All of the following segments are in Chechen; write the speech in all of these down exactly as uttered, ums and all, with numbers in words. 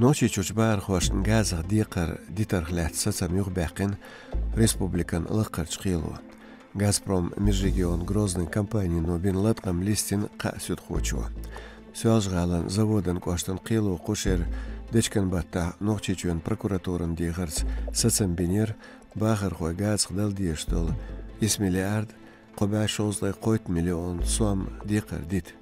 Нохчийчуьрчу бахархошна газах декхар дитарх лаьцна сацам юхабаьккхина республикан лакхарчу кхело. «Газпром межрегион Грозный» компанино бина латкъам листина кхаа суьдхочо. Соьлжа-ГӀалин Заводан кӀоштан кхело кхушара дечкен баттахь Нохчийчоьнан прокуратурана дехарца сацам бинера бахархой газах дала дезаш долу исс миллиард кхо бӀе шовзткъе кхойтта миллион сом декхар дита.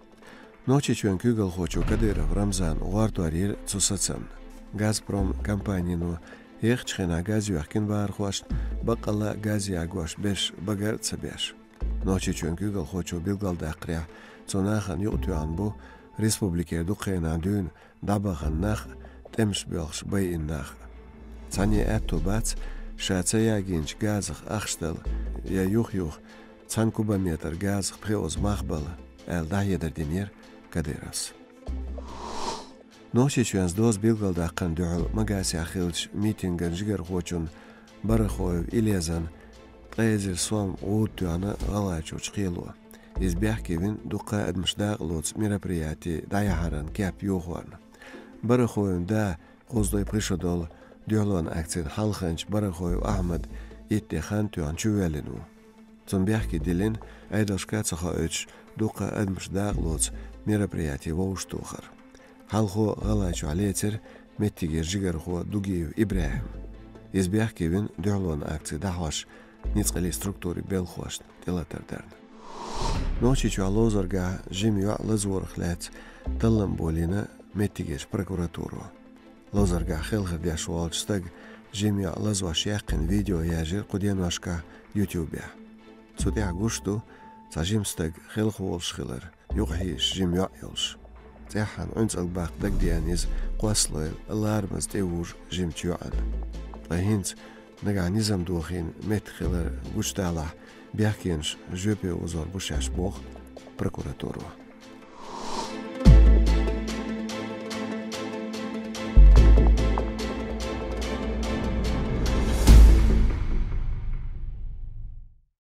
Нохчийчоьнан куьйгалхочо Кадыров Рамзана гӀортор йира цу сацамна. «Газпром» компанино ехачу хенахь газ йоьхкина бахархошна, баккъалла а газ ягош берш багар а ца беш. Нохчийчоьнан куьйгалхочо билгалдаккхарехь, цу нахана юкъатоьхна бу республикера дукха хенахь дуьйна дӀабахана нах а, тӀемаш боьлхуш байина нах а. Цхьанне аьтто бац, ша ца ягийначу газах ахча дала я юх-юха цхьана кубометр газах пхоьазза мах бала, аьлла, дӀахьедар динера Кадыровс. Нохчийчоьнца доза билгалдаккхарна дуьхьал Магасехь хиллачу митинган жигархочун Барахоев Илезан ткъе эзар сом гӀуда тоьхна ГӀалгӀайчуьрчу кхело. Иза бехке вина дуккха а адамаш дакъалоцу мероприяти дӀаяхьаран кеп йохорна. Барахоевн да кхузткъе пхи шо долу дуьхьалонан акцина хьалханча Барахоев Ахьмада итт де хан тоьхна чувоьллина ву. Цунна бехке диллина, Ӏедалшка а ца хоуьйтуш, дуккха а адамаш дакъалоцу мероприяти вовшахтохар. Хьалхо ГӀалгӀайчохь лецира меттигера жигархо Дугиев ИбрахӀим. Иза бехке вина дуьхьалонан акци дӀахьош ницкъаллин структурийн белхахошна тӀелатар дарна. Нохчийчохь ловзаргахь жима йоӀ лазорах лаьцна таллам болийна меттигерчу прокуратуро. Ловзаргахь хелхар деш волчу стага жима йоӀ лазош яьккхина видео яьржира кху деношкахь YouTube-ехь. Цу тӀехь гуш ду цхьа жима стаг хелхаволуш хилар, юкъахьийзаш жима йоӀ йолуш. ЦӀеххьана ӀуьнцӀалг баккха дагадеана иза кхоссалойла ларамаза тӀе вужу жимачу йоӀана. Ткъа хӀинца нагахь низам дохийна меттахь хилар гучудалахь, бехкенаш жоьпе озор бу шаьш, боху прокуратуро.